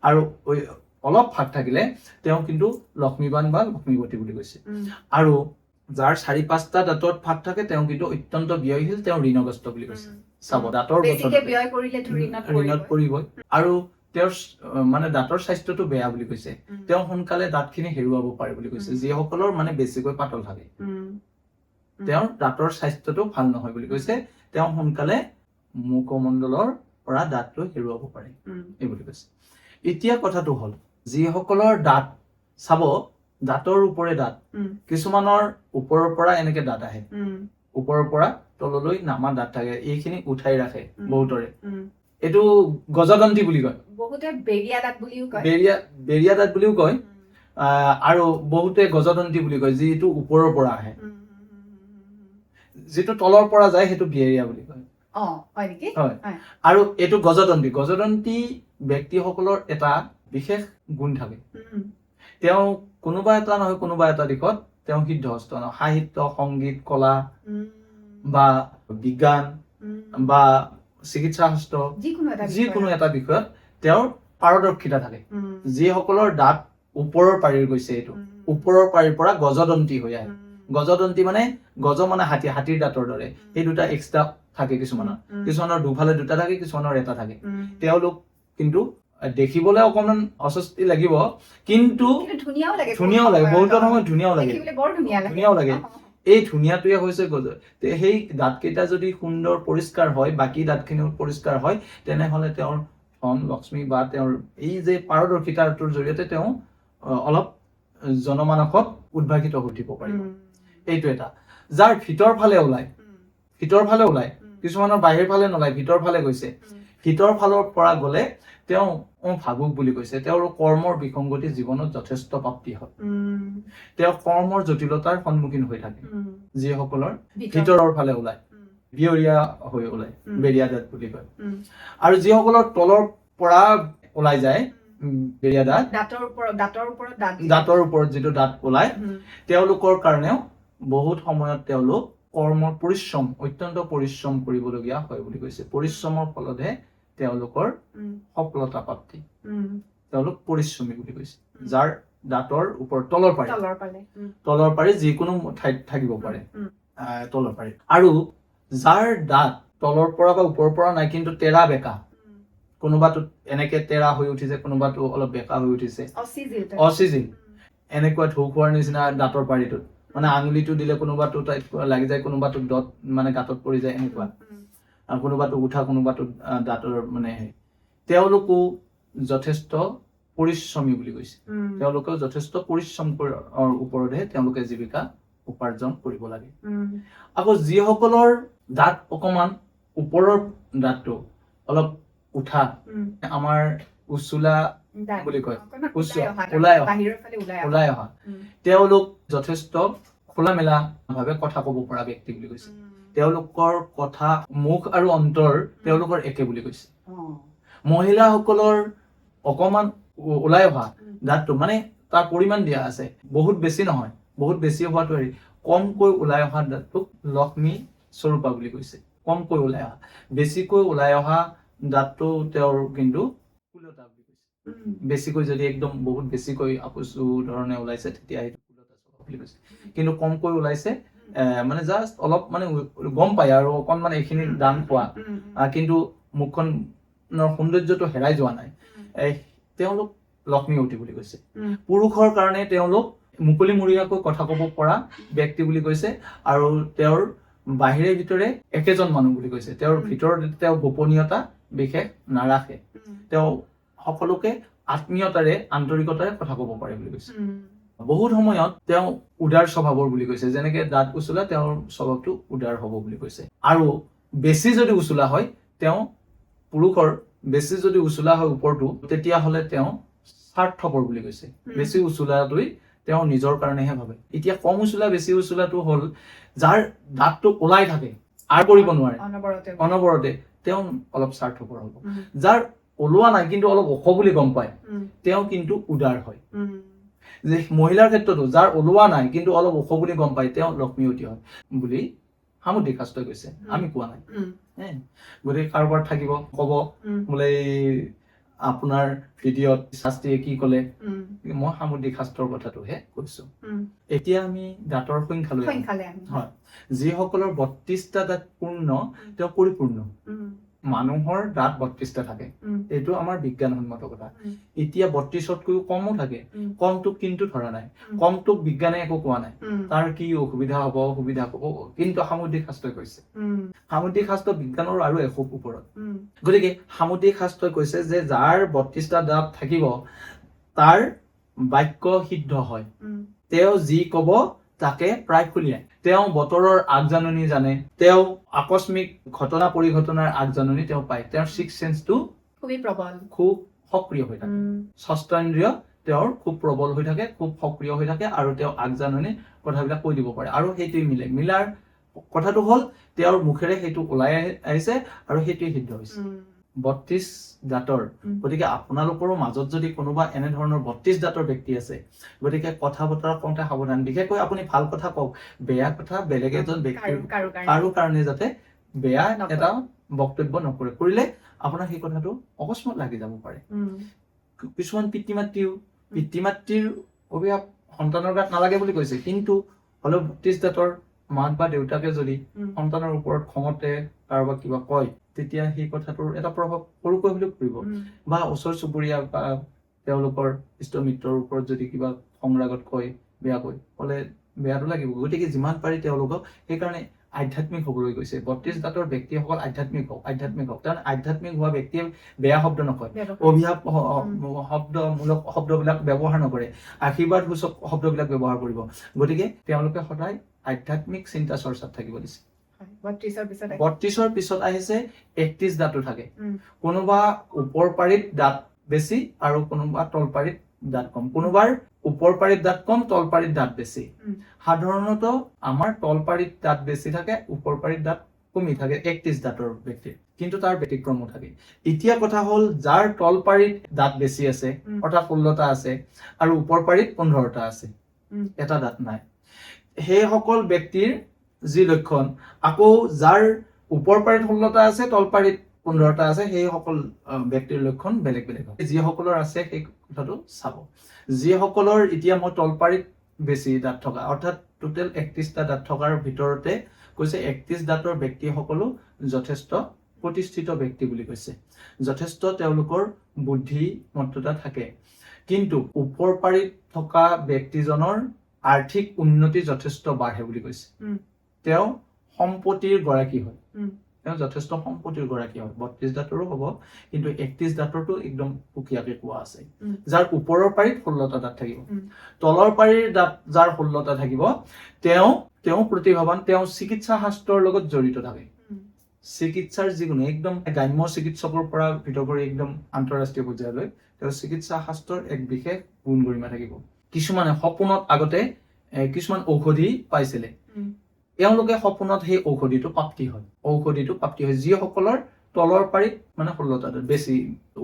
আৰু অলপ ফাঁক থাকিলে তেওঁ কিন্তু লক্ষ্মীবান বা লক্ষ্মীৱতী বুলি কৈছে। আৰু যাৰ 4-5টা দাঁতত ফাঁক থাকে তেওঁ কিন্তু অত্যন্ত ব্যয়শীল, তেওঁ ঋণগ্ৰস্ত বুলি কৈছে। চাব, দাঁতৰ বেছিকে গঠনতে ব্যয় কৰিলে ঋণত ঋণত পৰিবই। পৰিবই। আৰু তেওঁৰ মানে দাঁতৰ স্বাস্থ্যটো বেয়া বুলি কৈছে, তেওঁ সোনকালে দাঁতখিনি হেৰুৱাব পাৰে বুলি কৈছে। যিসকলৰ মানে বেছিকৈ পাতল থাকে, তেওঁৰ দাঁতৰ স্বাস্থ্যটো ভাল নহয় বুলি কৈছে, তেওঁ সোনকালে মুখমণ্ডলৰ পৰা দাঁতটো হেৰুৱাব পাৰে, এই বুলি কৈছে। এতিয়া কথাটো হ'ল, যিসকলৰ দাঁত চাব, দাঁতৰ ওপৰে দাঁত, কিছুমানৰ ওপৰৰ পৰা এনেকে দাঁত আহে, ওপৰৰ পৰা তললৈ নামা দাঁত থাকে, এইখিনি উঠাই ৰাখে বহুতৰে, এইটো গজদন্তী বুলি কয়, বহুতে বেৰিয়া দাঁত বুলিও কয়, বেৰিয়া দাঁত বুলিও কয়, আৰু বহুতে গজদন্তী বুলি কয়, যিটো ওপৰৰ পৰা আহে। যিটো তলৰ পৰা যায় সেইটো বেৰিয়া বুলি কয়। অ, হয় নেকি? হয়। হয়। আৰু এইটো গজদন্তী, গজদন্তী ব্যক্তিসকলৰ এটা বিশেষ গুণ থাকে, তেওঁ কোনোবা এটা নহয় কোনোবা এটা দিশত তেওঁ সিদ্ধহস্ত নহয়, সাহিত্য, সংগীত, কলা বা বিজ্ঞান বা চিকিৎসা শাস্ত্ৰ, যিকোনো এটা যিকোনো এটা বিষয়ত তেওঁৰ পাৰদৰ্শিতা থাকে। যিসকলৰ দাঁত ওপৰৰ পাৰিৰ গৈছে, এইটো ওপৰৰ পাৰিৰ পৰা গজদন্তী হৈ আহে। গজদন্তী মানে গজ মানে হাতী, হাতীৰ দাঁতৰ দৰে, সেই দুটা এক্সট্ৰা থাকে কিছুমানৰ, কিছুমানৰ দুফালে দুটা থাকে, কিছুমানৰ এটা থাকে। তেওঁলোক কিন্তু দেখিবলৈ অকণমান অস্বস্তি লাগিব, কিন্তু ধুনীয়াও লাগে, ধুনীয়াও লাগে, বহুতৰ সময়ত ধুনীয়াও লাগে, দেখিবলৈ বৰ ধুনীয়া লাগে, ধুনীয়াও লাগে। এই ধুনীয়াটোৱে হৈছে গজ। সেই দাঁতকেইটা যদি সুন্দৰ পৰিষ্কাৰ হয়, বাকী দাঁতখিনিও পৰিষ্কাৰ হয়, তেনেহ'লে তেওঁৰ ধন লক্ষ্মী বা তেওঁৰ এই যে পাৰদৰ্শিতাটোৰ জৰিয়তে তেওঁ অলপ জনমানসত উদ্ভাসিত হৈ উঠিব পাৰিব। এইটো এটা। যাৰ ভিতৰ ফালে ওলায়, ভিতৰ ফালে ওলায়, কিছুমানৰ বাহিৰ ফালে নোলায়, ভিতৰ ফালে গৈছে, ভিতৰ ফালৰ পৰা গ'লে তেওঁ ভাবুক বুলি কৈছে, তেওঁৰ কৰ্মৰ বিসংগতি জীৱনত যথেষ্ট প্ৰাপ্তি হয়, তেওঁ কৰ্মৰ জটিলতাৰ সন্মুখীন হৈ থাকে। যিসকলৰ ভিতৰৰ ফালে ওলায়, বিয়ৰীয়া হৈ ওলায়, বেৰিয়া দাঁত বুলি কয়। আৰু যিসকলৰ তলৰ পৰা ওলাই যায় বেৰিয়া দাঁত, দাঁতৰ দাঁতৰ ওপৰত যিটো দাঁত ওলায়, তেওঁলোকৰ কাৰণেও বহুত সময়ত তেওঁলোক কৰ্মৰ পৰিশ্ৰম, অত্যন্ত পৰিশ্ৰম কৰিবলগীয়া হয় বুলি কৈছে। পৰিশ্ৰমৰ ফলতহে তেওঁলোকৰ সফলতা প্ৰাপ্তি। তেওঁলোক পৰিশ্ৰমী বুলি কৈছে, যাৰ দাঁতৰ ওপৰ তলৰ পাৰি, তলৰ পালে। তলৰ পাৰি যিকোনো ঠাইত থাকিব পাৰে, তলৰ পাৰি। আৰু যাৰ দাঁত তলৰ পৰা বা ওপৰৰ পৰা নাই, কিন্তু তেৰা বেকা, কোনোবাটোত এনেকে তেৰা হৈ উঠিছে, কোনোবাটো অলপ বেকা হৈ উঠিছে, অচিজিল। অচিজিল, এনেকুৱা ঢৌ খোৱাৰ নিচিনা দাঁতৰ পাৰিটোত, মানে আঙুলিটো দিলে কোনোবাটো তাইত লাগি যায়, কোনোবাটো দত মানে গাঁতত পৰি যায়, এনেকুৱা, আৰু কোনোবাটো উঠা, কোনোবাটো দাঁতৰ মানে হেৰি। তেওঁলোকো যথেষ্ট পৰিশ্ৰমী বুলি কৈছে। তেওঁলোকেও যথেষ্ট পৰিশ্ৰম ওপৰতহে তেওঁলোকে জীৱিকা উপাৰ্জন কৰিব লাগে। আকৌ যিসকলৰ দাঁত অকমান ওপৰৰ দাঁতটো অলপ উঠা, আমাৰ উচুলা দাঁত। বুলি কয়। অকণমান উচ্চ, ওলাই অহা, ওলাই অহা। বাহিৰৰ ফালে ওলাই অহা। ওলাই অহা, তেওঁলোক যথেষ্ট খোলা মেলা ভাৱে কথা ক'ব পৰা ব্যক্তি বুলি কৈছে। তেওঁলোকৰ কথা মুখ আৰু অন্তৰ তেওঁলোকৰ একে বুলি কৈছে। মহিলাসকলৰ অকমান ওলাই অহা দাঁতটো, মানে তাৰ পৰিমাণ দিয়া আছে, বহুত বেছি নহয়, বহুত বেছি হোৱাটো হেৰি, কমকৈ ওলাই অহা দাঁতটোক লক্ষ্মী স্বৰূপা বুলি কৈছে। কমকৈ ওলাই অহা, বেছিকৈ ওলাই অহা দাঁতটো তেওঁৰ কিন্তু কুলতা বুলি কৈছে। বেছিকৈ যদি একদম বহুত বেছিকৈ আপুচু ধৰণে ওলাইছে, তেতিয়া সেইটো কুলতা স্বভাৱ বুলি কৈছে। কিন্তু কমকৈ ওলাইছে, মানে জাষ্ট অলপ মানে গম পায় আৰু অকণমান এইখিনি দান পোৱা, কিন্তু মুখখনৰ সৌন্দৰ্যটো হেৰাই যোৱা নাই, তেওঁলোক লক্ষ্মীৱতী বুলি কৈছে। পুৰুষৰ কাৰণে তেওঁলোক মুকলিমূৰীয়াকৈ কথা ক'ব পৰা ব্যক্তি বুলি কৈছে, আৰু তেওঁৰ বাহিৰে ভিতৰে একেজন মানুহ বুলি কৈছে। তেওঁৰ ভিতৰত তেওঁ গোপনীয়তা বিশেষ নাৰাখে, তেওঁ সকলোকে আত্মীয়তাৰে আন্তৰিকতাৰে কথা ক'ব পাৰে বুলি কৈছে। বহুত সময়ত তেওঁ উদাৰ স্বভাৱৰ বুলি কৈছে। যেনেকে দাঁত উচলা, তেওঁৰ স্বভাৱটো উদাৰ হ'ব বুলি কৈছে। আৰু বেছি যদি উচলা হয়, তেওঁ পুৰুষৰ বেছি যদি উচলা হয় ওপৰটো, তেতিয়াহ'লে তেওঁ স্বাৰ্থপৰ বুলি কৈছে। বেছি উচলাটোৱে তেওঁ নিজৰ কাৰণেহে ভাবে। এতিয়া কম উচলা বেছি উচলাটো হ'ল যাৰ দাঁতটো ওলাই থাকে আৰু কৰিব নোৱাৰে, অনবৰতে, অনবৰতে, তেওঁ অলপ স্বাৰ্থপৰ হ'ব। যাৰ ওলোৱা নাই কিন্তু অলপ ওখ বুলি গম পায়, তেওঁ কিন্তু উদাৰ হয়। যে মহিলাৰ ক্ষেত্ৰতো যাৰ ওলোৱা নাই কিন্তু অলপ ওখ বুলি গম পায়, তেওঁ লক্ষ্মীৱতী হয় বুলি সামুদ্ৰিক শাস্ত্ৰই কৈছে, আমি কোৱা নাই। গতিকে কাৰোবাৰ থাকিব, ক'ব বোলে এই আপোনাৰ ভিডিঅ'ত শাস্ত্ৰীয়ে কি ক'লে, মই সামুদ্ৰিক শাস্ত্ৰৰ কথাটোহে কৈছো। এতিয়া আমি দাঁতৰ সংখ্যালৈ আহোঁ। সংখ্যালৈ আহোঁ। হয়, যিসকলৰ 32টা দাঁত পূৰ্ণ, তেওঁ পৰিপূৰ্ণ। মানুহৰ দাঁত 32টা থাকে, এইটো আমাৰ বিজ্ঞানসন্মত কথা। এতিয়া 32তকৈও কমো থাকে, কমটোক কিন্তু ধৰা নাই, কমটোক বিজ্ঞানে একো কোৱা নাই, তাৰ কি অসুবিধা হ'ব, সুবিধা হ'ব, কিন্তু সামুদ্ৰিক শাস্ত্ৰই কৈছে। সামুদ্ৰিক শাস্ত্ৰ বিজ্ঞানৰ আৰু এখোপ ওপৰত। গতিকে সামুদ্ৰিক শাস্ত্ৰই কৈছে যে যাৰ 32টা দাঁত থাকিব তাৰ বাক্য সিদ্ধ হয়, তেওঁ যি ক'ব তাকে প্ৰায় ফুলিয়ায়, তেওঁ বতৰৰ আগজাননী জানে, তেওঁ আকস্মিক ঘটনা পৰিঘটনাৰ আগজাননী তেওঁ পায়, তেওঁৰ ছিক্স চেন্সটো খুবেই প্ৰবল, খুব সক্ৰিয় হৈ থাকে, ষষ্ঠ ইন্দ্ৰিয় তেওঁৰ খুব প্ৰবল হৈ থাকে, খুব সক্ৰিয় হৈ থাকে, আৰু তেওঁ আগজাননী কথাবিলাক কৈ দিব পাৰে। আৰু সেইটোৱে মিলে, মিলাৰ কথাটো হ'ল তেওঁৰ মুখেৰে সেইটো ওলাই আহিছে আৰু সেইটোৱে সিদ্ধ হৈছে। 32 দাঁতৰ। গতিকে আপোনালোকৰো মাজত যদি কোনোবা এনেধৰণৰ 32 দাঁতৰ ব্যক্তি আছে, গতিকে কথা বতৰা কওঁতে সাৱধান। বিশেষকৈ আপুনি ভাল কথা কওক, বেয়া কথা বেলেগ এজন ব্যক্তিৰ কাৰো কাৰো কাৰণে যাতে বেয়া নকৰে। এটা বক্তব্য নকৰে, কৰিলে আপোনাৰ সেই কথাটো অকস্মাত লাগি যাব পাৰে। কিছুমান পিতৃ মাতৃও, পিতৃ মাতৃৰ অভিশাপ সন্তানৰ গাত নালাগে বুলি কৈছে, কিন্তু হ'লেও 32 দাঁতৰ মাক বা দেউতাকে যদি সন্তানৰ ওপৰত খঙতে কাৰোবাক কিবা কয়, তেতিয়া সেই কথাটোৰ এটা প্ৰভাৱ সৰুকৈ হ'লেও পৰিব। বা ওচৰ চুবুৰীয়া বা তেওঁলোকৰ ইষ্ট মিত্ৰৰ ওপৰত যদি কিবা খং ৰাগত কয়, বেয়াকৈ ক'লে বেয়াটো লাগিব। গতিকে যিমান পাৰি তেওঁলোকক সেইকাৰণে আধ্যাত্মিক হ'বলৈ গৈছে। 32 দাঁতৰ ব্যক্তিসকল আধ্যাত্মিক হওক, আধ্যাত্মিক হওক, কাৰণ আধ্যাত্মিক হোৱা ব্যক্তিয়ে বেয়া শব্দ নকয়, অভিশাপ শব্দমূলক শব্দবিলাক ব্যৱহাৰ নকৰে, আশীৰ্বাদ সূচক শব্দবিলাক ব্যৱহাৰ কৰিব। গতিকে তেওঁলোকে সদায় আধ্যাত্মিক চিন্তা চৰ্চাত থাকিব দিছে। 32ৰ পিছত 32ৰ পিছত আহিছে 31 দাঁতো থাকে। কোনোবা ওপৰ পাৰিত দাঁত বেছি আৰু কোনোবা তল পাৰিত দাঁত কম, কোনোবাৰ ওপৰ পাৰিত দাঁত কম, তল পাৰিত দাঁত বেছি। সাধাৰণতে আমাৰ তল পাৰিত দাঁত বেছি থাকে, ওপৰ পাৰিত দাঁত কমি থাকে 31 দাঁতৰ ব্যক্তিৰ, কিন্তু তাৰ ব্যতিক্ৰমো থাকে। এতিয়া কথা হ'ল যাৰ তল পাৰিত দাঁত বেছি আছে, অৰ্থাৎ 16টা আছে, আৰু ওপৰ পাৰিত 15টা আছে, এটা দাঁত নাই, সেইসকল ব্যক্তিৰ যি লক্ষণ, আকৌ যাৰ ওপৰ পাৰিত 16টা আছে, তল পাৰিত 15টা আছে, সেইসকল ব্যক্তিৰ লক্ষণ বেলেগ বেলেগ হয়। যিসকলৰ আছে সেই কথাটো চাব। যিসকলৰ এতিয়া মই তলপাৰিত বেছি দাঁত থকা, অৰ্থাৎ টোটেল 31টা দাঁত থকাৰ ভিতৰতে কৈছে 31 দাঁতৰ ব্যক্তিসকলো যথেষ্ট প্ৰতিষ্ঠিত ব্যক্তি বুলি কৈছে, যথেষ্ট তেওঁলোকৰ বুদ্ধিমত্ততা থাকে। কিন্তু ওপৰ পাৰিত থকা ব্যক্তিজনৰ আৰ্থিক উন্নতি যথেষ্ট বাঢ়ে বুলি কৈছে। তেওঁ সম্পত্তিৰ গৰাকী হয়। তেওঁ যথেষ্ট সম্পত্তিৰ গৰাকী হয়। 32 দাঁতৰো হ'ব, কিন্তু 31 দাঁতৰটো একদম সুকীয়াকে কোৱা আছে। যাৰ ওপৰৰ পাৰিত 16টা দাঁত থাকিব, তলৰ পাৰিৰ দাঁত যাৰ 16টা থাকিব, তেওঁ তেওঁ প্ৰতিভাৱান, তেওঁ চিকিৎসা শাস্ত্ৰৰ লগত জড়িত থাকে। চিকিৎসাৰ যিকোনো একদম গ্ৰাম্য চিকিৎসকৰ পৰা ভিতৰ কৰি একদম আন্তঃৰাষ্ট্ৰীয় পৰ্যায়লৈ তেওঁ চিকিৎসা শাস্ত্ৰৰ এক বিশেষ গুণ গৰিমা থাকিব। কিছুমানে সপোনত আগতে কিছুমান ঔষধি পাইছিলে, তেওঁলোকে সপোনত সেই ঔষধিটো প্ৰাপ্তি হয়, ঔষধিটো প্ৰাপ্তি হয় যিসকলৰ তলৰ পাৰিত মানে 16টা দাঁত বেছি,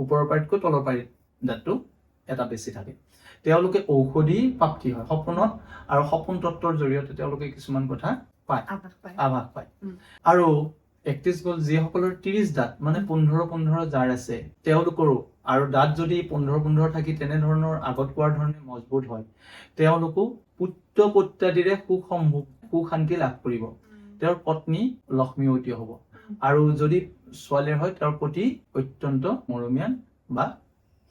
ওপৰৰ পাৰিতকৈ তলৰ পাৰিত দাঁতটো এটা বেছি থাকে, তেওঁলোকে ঔষধি প্ৰাপ্তি হয় সপোনত, আৰু সপোন তত্ত্বৰ জৰিয়তে তেওঁলোকে কিছুমান কথা পায়, আভাস পায়। আভাস পায়। আৰু 31 গ'ল। যিসকলৰ 30 দাঁত, মানে 15 15 যাৰ আছে, তেওঁলোকৰো আৰু দাঁত যদি 15 15 থাকি তেনেধৰণৰ আগত কোৱাৰ ধৰণে মজবুত হয়, তেওঁলোকো পুত্ৰ পৌত্ৰাদিৰে সুখ সম্ভোগ, সুখ শান্তি লাভ কৰিব। তেওঁৰ পত্নী লক্ষ্মীৱতী হ'ব, আৰু যদি ছোৱালীৰ হয় তেওঁৰ পতি অত্যন্ত মৰমীয়াল বা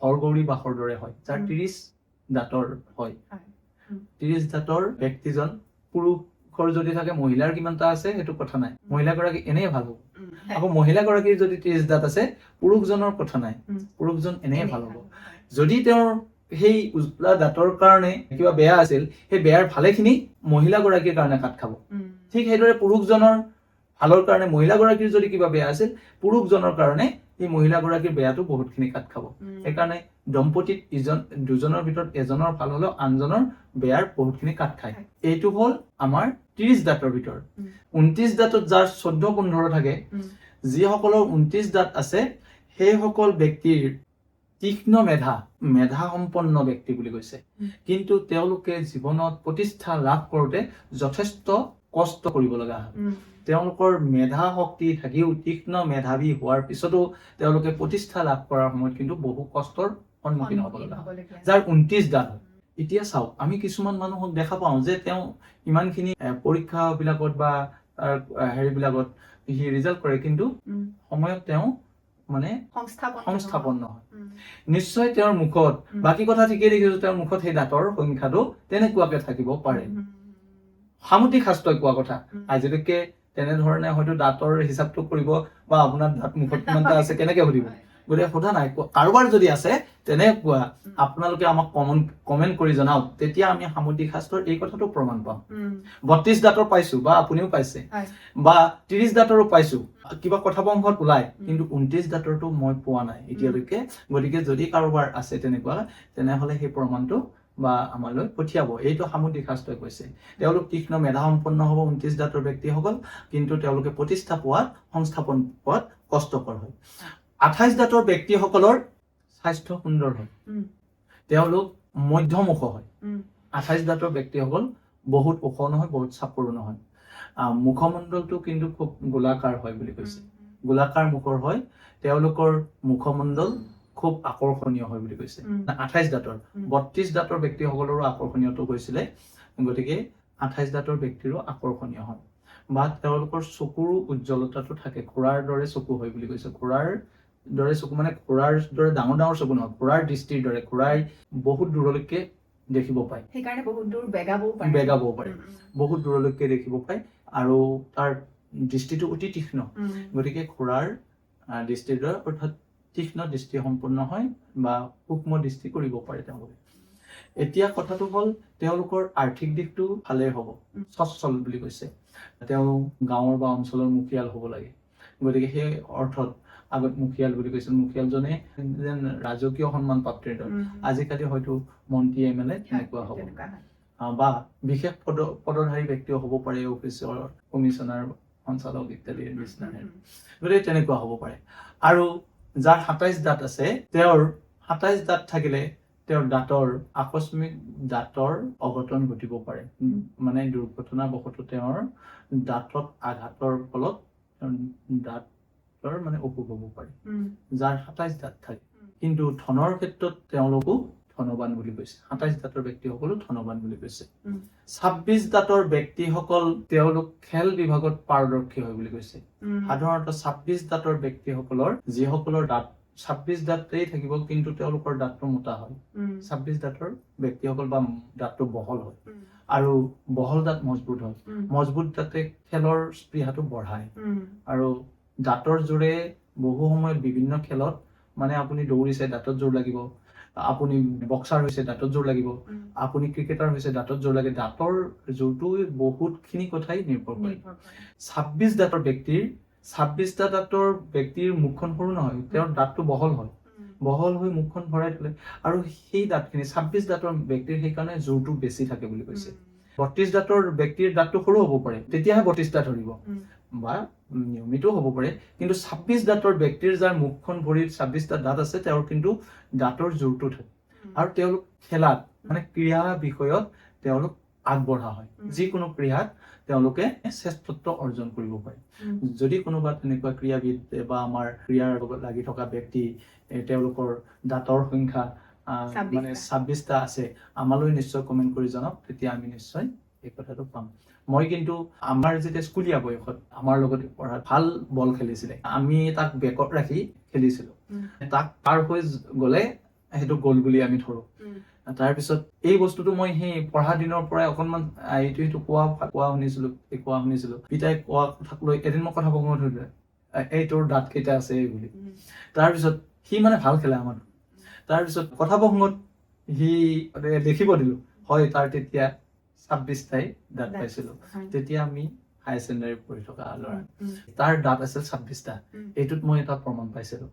হৰগৌৰী বাসৰ দৰে হয়, যাৰ 30 দাঁতৰ হয়। হয়। উম। 30 দাঁতৰ ব্যক্তিজন পুৰুষৰ যদি থাকে, মহিলাৰ কিমানটা আছে সেইটো কথা নাই, মহিলাগৰাকী এনেই ভাল হ'ব। আকৌ মহিলাগৰাকীৰ যদি 30 দাঁত আছে, পুৰুষজনৰ কথা নাই, পুৰুষজন এনেই ভাল হ'ব। যদি তেওঁৰ সেই উজলা দাঁতৰ কাৰণে কিবা বেয়া আছিল, সেই বেয়াৰ ভালেখিনি মহিলাগৰাকীৰ কাৰণে কাট খাব। ঠিক সেইদৰে পুৰুষজনৰ ভালৰ কাৰণে মহিলাগৰাকীৰ যদি কিবা বেয়া আছিল, পুৰুষজনৰ কাৰণে সেই মহিলাগৰাকীৰ বেয়াটো বহুতখিনি কাট খাব। সেইকাৰণে দম্পতীত ইজন দুজনৰ ভিতৰত এজনৰ ভাল হলেও আনজনৰ বেয়াৰ বহুতখিনি কাট খায়। এইটো হ'ল আমাৰ 30 দাঁতৰ ভিতৰত। 29 দাঁতত যাৰ 14 15 থাকে, যিসকলৰ 29 দাঁত আছে সেইসকল ব্যক্তিৰ তীক্ষ্ণ মেধা, মেধা সম্পন্ন ব্যক্তি বুলি কৈছে। কিন্তু তেওঁলোকে জীৱনত প্ৰতিষ্ঠা লাভ কৰোঁতে যথেষ্ট কষ্ট কৰিব লগা হয়। তেওঁলোকৰ মেধা শক্তি থাকিও, তীক্ষ্ণ মেধাৱী হোৱাৰ পিছতো তেওঁলোকে প্ৰতিষ্ঠা লাভ কৰাৰ সময়ত কিন্তু বহু কষ্টৰ সন্মুখীন হ'ব লগা হয়, হ'বলগীয়া। যাৰ 29 দাঁত হয়। এতিয়া চাওক, আমি কিছুমান মানুহক দেখা পাওঁ যে তেওঁ ইমানখিনি পৰীক্ষাবিলাকত বা তাৰ হেৰিবিলাকত সি ৰিজাল্ট কৰে, কিন্তু সময়ত তেওঁ মানে সংস্থাপন সংস্থাপন নহয়। নিশ্চয় তেওঁৰ মুখত বাকী কথা ঠিকেই দেখিছো, তেওঁৰ মুখত সেই দাঁতৰ সংখ্যাটো তেনেকুৱাকে থাকিব পাৰে। সামুদ্ৰিক শাস্ত্ৰই কোৱা কথা, আজিলৈকে তেনেধৰণে হয়তো দাঁতৰ হিচাপটো কৰিব বা আপোনাৰ দাঁত মুখত কিমানটা আছে কেনেকে সুধিব, গতিকে সোধা নাই। কাৰোবাৰ যদি আছে তেনেকুৱা, আপোনালোকে আমাক কমেণ্ট কৰি জনাওক, তেতিয়া আমি সামুদ্ৰিক শাস্ত্ৰৰ এই কথাটো প্ৰমাণ পাম। 32 দাঁতৰ পাইছো বা আপুনিও পাইছে, বা 30 দাঁতৰো পাইছো, কিবা কথাবংশত ওলাই, কিন্তু 29 দাঁতৰটো মই পোৱা নাই এতিয়ালৈকে। গতিকে যদি কাৰোবাৰ আছে তেনেকুৱা, তেনেহলে সেই প্ৰমাণটো বা আমালৈ পঠিয়াব। এইটো সামুদ্ৰিক শাস্ত্ৰই কৈছে। তেওঁলোক তীক্ষ্ণ মেধা সম্পন্ন হ'ব 29 দাঁতৰ ব্যক্তিসকল, কিন্তু তেওঁলোকে প্ৰতিষ্ঠা পোৱাত, সংস্থাপন পোৱাত কষ্টকৰ হয়। 28 দাঁতৰ ব্যক্তিসকলৰ স্বাস্থ্য সুন্দৰ হয়, তেওঁলোক মধ্যমুখ হয়। 28 দাঁতৰ ব্যক্তিসকল বহুত ওখ নহয়, বহুত চাপৰো নহয়। মুখমণ্ডলটো কিন্তু খুব গোলাকাৰ হয় বুলি কৈছে, গোলাকাৰ মুখৰ হয়। তেওঁলোকৰ মুখমণ্ডল খুব আকৰ্ষণীয় হয় বুলি কৈছে 28 দাঁতৰ। 32 দাঁতৰ ব্যক্তিসকলৰো আকৰ্ষণীয়টো কৈছিলে, গতিকে 28 দাঁতৰ ব্যক্তিৰো আকৰ্ষণীয় হয় বা তেওঁলোকৰ চকুৰো উজ্জ্বলতাটো থাকে, ঘোঁৰাৰ দৰে চকু হয় বুলি কৈছে। ঘোঁৰাৰ দৰে চকু মানে ঘোঁৰাৰ দৰে ডাঙৰ ডাঙৰ চকু নহয়, ঘোঁৰাৰ দৃষ্টিৰ দৰে, ঘোঁৰাই বহুত দূৰলৈকে দেখিব পায়, সেইকাৰণে বহুত দূৰ বেগাবও পাৰে, বেগাবও পাৰে, বহুত দূৰলৈকে দেখিব পায়, আৰু তাৰ দৃষ্টিটো অতি তীক্ষ্ণ। গতিকে ঘোঁৰাৰ দৃষ্টিৰ দৰে, অৰ্থাৎ তীক্ষ্ণ দৃষ্টি সম্পন্ন হয় বা সূক্ষ্ম দৃষ্টি কৰিব পাৰে তেওঁলোকে। এতিয়া কথাটো হ'ল তেওঁলোকৰ আৰ্থিক দিশটো ভালেই হ'ব, সচ্ছল বুলি কৈছে। তেওঁ গাঁৱৰ বা অঞ্চলৰ মুখিয়াল হ'ব লাগে, গতিকে সেই অৰ্থত আগত মুখিয়াল বুলি কৈছিল। মুখিয়ালজনে যেন ৰাজকীয় সন্মান প্ৰাপ্তিৰ দৰে, আজিকালি হয়তো মন্ত্ৰী, এম এল এ তেনেকুৱা হ'ব বা বিশেষ পদধাৰী ব্যক্তিও হ'ব পাৰে, অফিচৰ কমিছনাৰ, সঞ্চালক ইত্যাদিৰ নিচিনা, গতিকে তেনেকুৱা হ'ব পাৰে। আৰু যাৰ 27 দাঁত আছে, তেওঁৰ 27 দাঁত থাকিলে তেওঁৰ দাঁতৰ আকস্মিক দাঁতৰ অঘটন ঘটিব পাৰে। মানে দুৰ্ঘটনাবশতঃ তেওঁৰ দাঁতত আঘাতৰ ফলত তেওঁৰ দাঁতৰ মানে অসুখ হ'ব পাৰে, যাৰ 27 দাঁত থাকে। কিন্তু ধনৰ ক্ষেত্ৰত তেওঁলোকো ধনবান বুলি কৈছে। 27 দাঁতৰ ব্যক্তিসকলো ধনবান বুলি কৈছে। 26 দাঁতৰ ব্যক্তিসকল তেওঁলোক খেল বিভাগত পাৰদৰ্শী হয় বুলি কৈছে। সাধাৰণতে 26 দাঁতৰ ব্যক্তিসকলৰ, যিসকলৰ দাঁত 26 দাঁতেই থাকিব, কিন্তু তেওঁলোকৰ দাঁতটো মোটা হয়। 26 দাঁতৰ ব্যক্তিসকল বা দাঁতটো বহল হয় আৰু বহল দাঁত মজবুত হয়। মজবুত দাঁতে খেলৰ স্পৃহাটো বঢ়ায় আৰু দাঁতৰ জোৰে বহু সময়ত বিভিন্ন খেলত, মানে আপুনি দৌৰিছে, দাঁতত জোৰ লাগিব, আপুনি বক্সাৰ হৈছে, দাঁতত জোৰ লাগিব, আপুনি ক্ৰিকেটাৰ হৈছে, দাঁতত জোৰ লাগে। দাঁতৰ জোৰটো বহুতখিনি কথাই নিৰ্ভৰ কৰে। নিৰ্ভৰ কৰে। 26 দাঁতৰ ব্যক্তিৰ, 26টা দাঁতৰ ব্যক্তিৰ মুখখন সৰু নহয়, তেওঁৰ দাঁতটো বহল হয়। বহল হৈ মুখখন ভৰাই তোলে আৰু সেই দাঁতখিনি 26 দাঁতৰ ব্যক্তিৰ সেইকাৰণে জোৰটো বেছি থাকে বুলি কৈছে। 32 দাঁতৰ ব্যক্তিৰ দাঁতটো সৰু হ'ব পাৰে, তেতিয়াহে 32টা ধৰিব বা নিয়মিতও হ'ব পাৰে। কিন্তু 26 দাঁতৰ ব্যক্তিৰ, যাৰ মুখখন ভৰি 26টা দাঁত আছে, তেওঁৰ কিন্তু দাঁতৰ জোৰটো থাকে আৰু তেওঁলোক খেলাত, মানে ক্ৰীড়া বিষয়ত তেওঁলোক আগবঢ়া হয়। যিকোনো ক্ৰীড়াত তেওঁলোকে শ্ৰেষ্ঠত্ব অৰ্জন কৰিব পাৰে। যদি কোনোবা তেনেকুৱা ক্ৰীড়াবিদ বা আমাৰ ক্ৰীড়াৰ লগত লাগি থকা ব্যক্তি, তেওঁলোকৰ দাঁতৰ সংখ্যা মানে 26টা। 26টা আছে, আমালৈ নিশ্চয় কমেণ্ট কৰি জনাওক, তেতিয়া আমি নিশ্চয় এই কথাটো পাম। মই কিন্তু আমাৰ যেতিয়া স্কুলীয়া বয়সত আমাৰ লগত পঢ়া ভাল বল খেলিছিলে, আমি তাক বেকত ৰাখি খেলিছিলো। তাক পাৰ হৈ গ'লে সেইটো গ'ল বুলি আমি ধৰো। তাৰপিছত এই বস্তুটো মই সেই পঢ়া দিনৰ পৰাই অকণমান এইটো সেইটো কোৱা কোৱা শুনিছিলো, এই কোৱা শুনিছিলো। পিতাই কোৱা কথাক লৈ এদিন মই কথা ক'ব ধৰিলে, এই তোৰ দাঁত কেইটা আছে এই বুলি। তাৰপিছত সি মানে ভাল খেলে আমাৰ। তাৰপিছত কথা প্ৰসংগত সি দেখিব দিলো হয়, তাৰ তেতিয়া 26টাই দাঁত পাইছিলো। তেতিয়া আমি হায়াৰ ছেকেণ্ডাৰী পঢ়ি থকা ল'ৰা, তাৰ দাঁত আছিল 26টা। এইটোত মই এটা প্ৰমাণ পাইছিলো।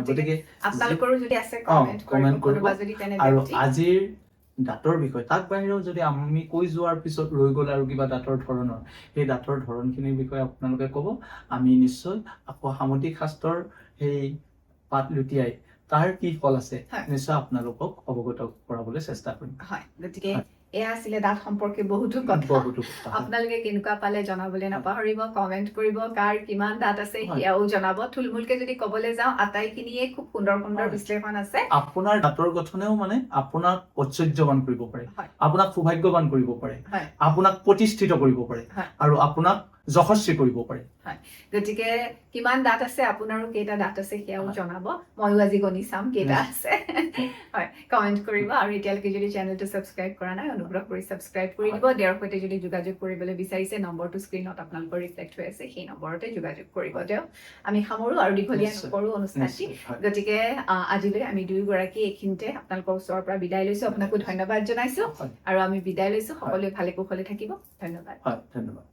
গতিকে আপোনালোকৰো যদি আছে কমেণ্ট comment কৰিব, কৰিব। কোনোবা যদি তেনে আৰু ব্যক্তি। আজিৰ দাঁতৰ বিষয়, তাক বাহিৰেও যদি আমি কৈ যোৱাৰ পিছত ৰৈ গ'ল আৰু কিবা দাঁতৰ ধৰণৰ, সেই দাঁতৰ ধৰণখিনিৰ বিষয়ে আপোনালোকে ক'ব। আমি নিশ্চয় আকৌ সামুদ্ৰিক শাস্ত্ৰৰ সেই পাত লুটিয়াই তাৰ কি ফল আছে নিশ্চয় আপোনালোকক অৱগত কৰাবলৈ চেষ্টা কৰিম। হয়, গতিকে এয়া আছিলে দাঁত সম্পৰ্কে বহুতো কথা। বহুতো কথা, হয়। আপোনালোকে কেনেকুৱা পালে জনাবলৈ নাপাহৰিব, কমেণ্ট কৰিব, কাৰ কিমান দাঁত আছে সেয়াও জনাব। থুলমূলকে যদি ক'বলৈ যাওঁ, আটাইখিনিয়ে খুব সুন্দৰ সুন্দৰ বিশ্লেষণ আছে। আপোনাৰ দাঁতৰ গঠনেও মানে আপোনাক ঐশ্বৰ্যৱান কৰিব পাৰে, আপোনাক সৌভাগ্যৱান কৰিব পাৰে, আপোনাক প্ৰতিষ্ঠিত কৰিব পাৰে আৰু আপোনাক যশস্বী কৰিব পাৰে। গতিকে কিমান দাঁত আছে, আপোনাৰো কেইটা দাঁত আছে সেয়াও জনাব। ময়ো আজি গণি চাম কেইটা আছে। হয়, কমেণ্ট কৰিব। আৰু এতিয়ালৈকে যদি চেনেলটো ছাবস্ক্ৰাইব কৰা নাই, অনুগ্ৰহ কৰি ছাবস্ক্ৰাইব কৰি দিব। তেওঁৰ সৈতে যদি যোগাযোগ কৰিবলৈ বিচাৰিছে, নম্বৰটো স্ক্ৰীণত আপোনালোকৰ ৰিফ্লেক্ট হৈ আছে, সেই নম্বৰতে যোগাযোগ কৰিব তেওঁ। আমি সামৰো আৰু দীঘলীয়া নকৰোঁ অনুষ্ঠানটি। নিশ্চয়, হয়। গতিকে আজিলৈ আমি দুয়োগৰাকী এইখিনিতে আপোনালোকৰ ওচৰৰ পৰা বিদায় লৈছো। আপোনাকো ধন্যবাদ জনাইছো। আৰু আমি বিদায় লৈছো। সকলোৱে ভালে কুশলে থাকিব। ধন্যবাদ। হয়, ধন্যবাদ।